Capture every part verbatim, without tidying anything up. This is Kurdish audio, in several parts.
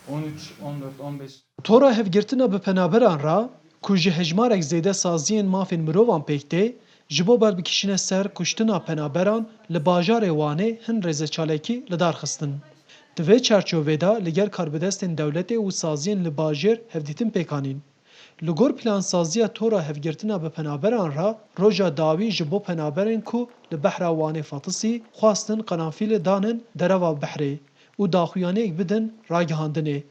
on üç, on dört, on beş. Tora hevgirtina bi penaberan re, ku ji hejmarek zêde saziyên mafên mirovan pêk tê, ji bo berbikişîne ser kuştina penaberan li bajarê Wanê hin rêzeçalekî li dar xistin. Di vê çarçovê de li gel karbidestên dewletê û saziyên li bajêr hevdîtin pêk anîn. Li gor plansaziya tora hevgirtina bi penaberan re, roja dawî ji bo penaberên ku li behra Wanê Fatisî xwestin qeranfîlê danin dereva behrê û daxuyaniyek bidin ragihandinê.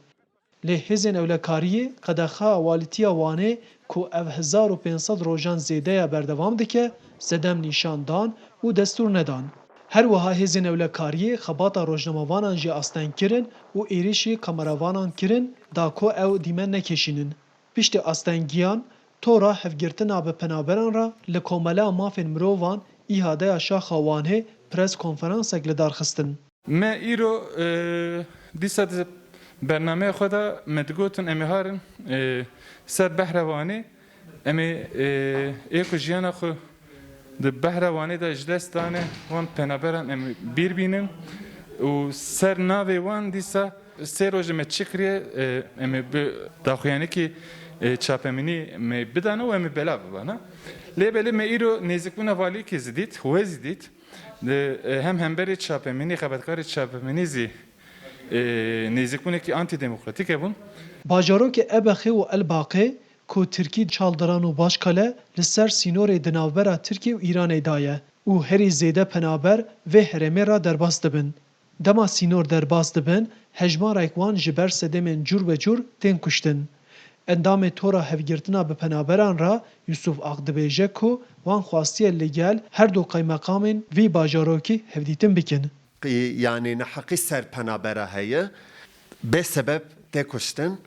Lê hêzên ewlekariyê qedexa walîtiya Wanê ku ev hezar û pênc sed rojan zêde ye berdewam dike, sedem nîşan dan û destûr nedan. Her wiha hêzên ewlekariyê xebata rojnamevanan jî asteng kirin û êrîşî kameravanan kirin da ku ew dîmen nekêşînin. Piştî astengiyan, tora hevgirtina bi penaberan re li Komeleya Mafên Mirovan, îhadeya Şaxa Wanê, pres konferansek li dar xistin. Me îro, e, dîsa di bernameya xwe de me digotin, em ê harin, e, ser behra Wanê, em ê, e, ê ku jiyana xwe di behra Wanê de ji dest dane, wan penaberan em ê bîr bînin û ser navê wan dîsa sê roj me çi kiriye, e, em ê bi daxuyanekî, e, çapemenî me bidane û em ê belav bibana. Lê belê me îro nêzîkbûna valîkê zî dît, wê zî dît. Di, e, hem hemberî çapemenî, xebatkarê çapemenî zî, e, nêzîkbûnekî antîdemokratîk hebûn. Bajarokê Ebexê û Elbaqê ku tirkî Çaldiran û Başkale li ser sînorê di navbera Tirkiye û Îranê de ye û herî zêde penaber vê herêmê re derbas dibin. Dema sînor derbas dibin, hejmarek wan ji ber sedemên cûr be cûr tên kuştin. Endamê Tora Hevgirtina bi Penaberan re Yusuf Ak dibêje ku wan xwestiye li gel her du qeymeqamên vî bajarokî hevdîtin bikin. Yanî neheqî ser penabera heye, bê sebeb tê kuştin.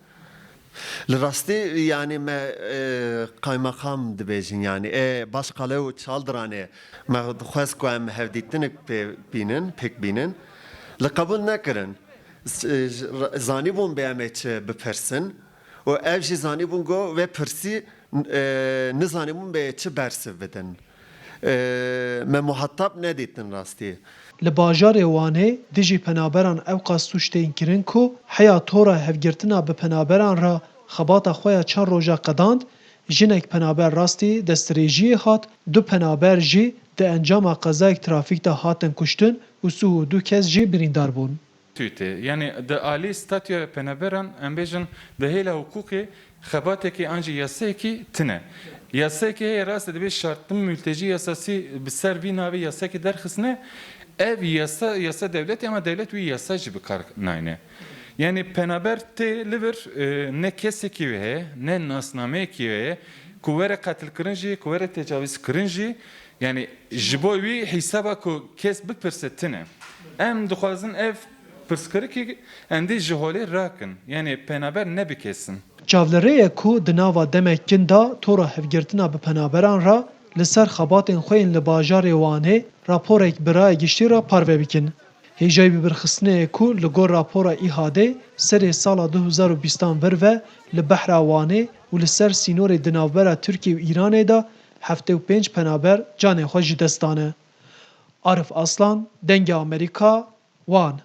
Li rastî yanî me, e, qaymeqam dibêjin, yanî ê Başqale û Çaldiranê me dixwest ku em hevdîtinik pê bînin, pêk bînin. Li qebûl nekirin. Z-, e, zanîbûn bê em ê çi bipirsin û ev jî zanîbûn ku vê pirsî, e, nizanîbûn bê çi bersiv bidin. E, me muhatab nedîtin rastî. Li bajarê Wanê dijî penaberan ewqas sûc tên kirin ku heya Tora Hevgirtina bi Penaberan re xebata xwe ya çar roja qedand, jinek penaber rastî destdirêjiyê hat, du penaber jî di encama qezayek trafîk de hatin kuştin û sih û du kes jî birîndar bûn. Tûtê. Yanî di alî statûya penaberan, em bêjin, di hêla hiqûqê xebatekî an jî yasayekî tine. Yasayekî heye, rast e, dibê şartên mültecî yasası bi ser vî navê yasayekî derxistine. Ev yasa, yasa dewletê, ama dewlet wî yasa jî bi kar nayne. Yanî penaber tê li vir, e, ne kesekî wê heye, ne nasnameyekî wê heye, ku were qetilkirin jî, ku were tecawizkirin jî, Yanî ji bo wî hîsaba ku kes bipirse tine. Em dixwazin ev pirsgirêkî endî ji holê rakin. Yanî penaber ne bi kes in. Çavlirê ye ku di nava demek kin de Tora Hevgirtina bi Penaberan re li ser xebatên xwe yên li bajarê Wanê raporek bi raya giştî re parve bikin. Hêjayî bibîrxistinê ye ku li gor rapora Îhadê serê sala du hezar û bîstan vir ve li behra Wanê û li ser sînorê di navbera Tirkiye û Îranê de heftê û pênc penaber canê xwe ji dest dane. Arif Aslan, Dengê Amerîka, Wan.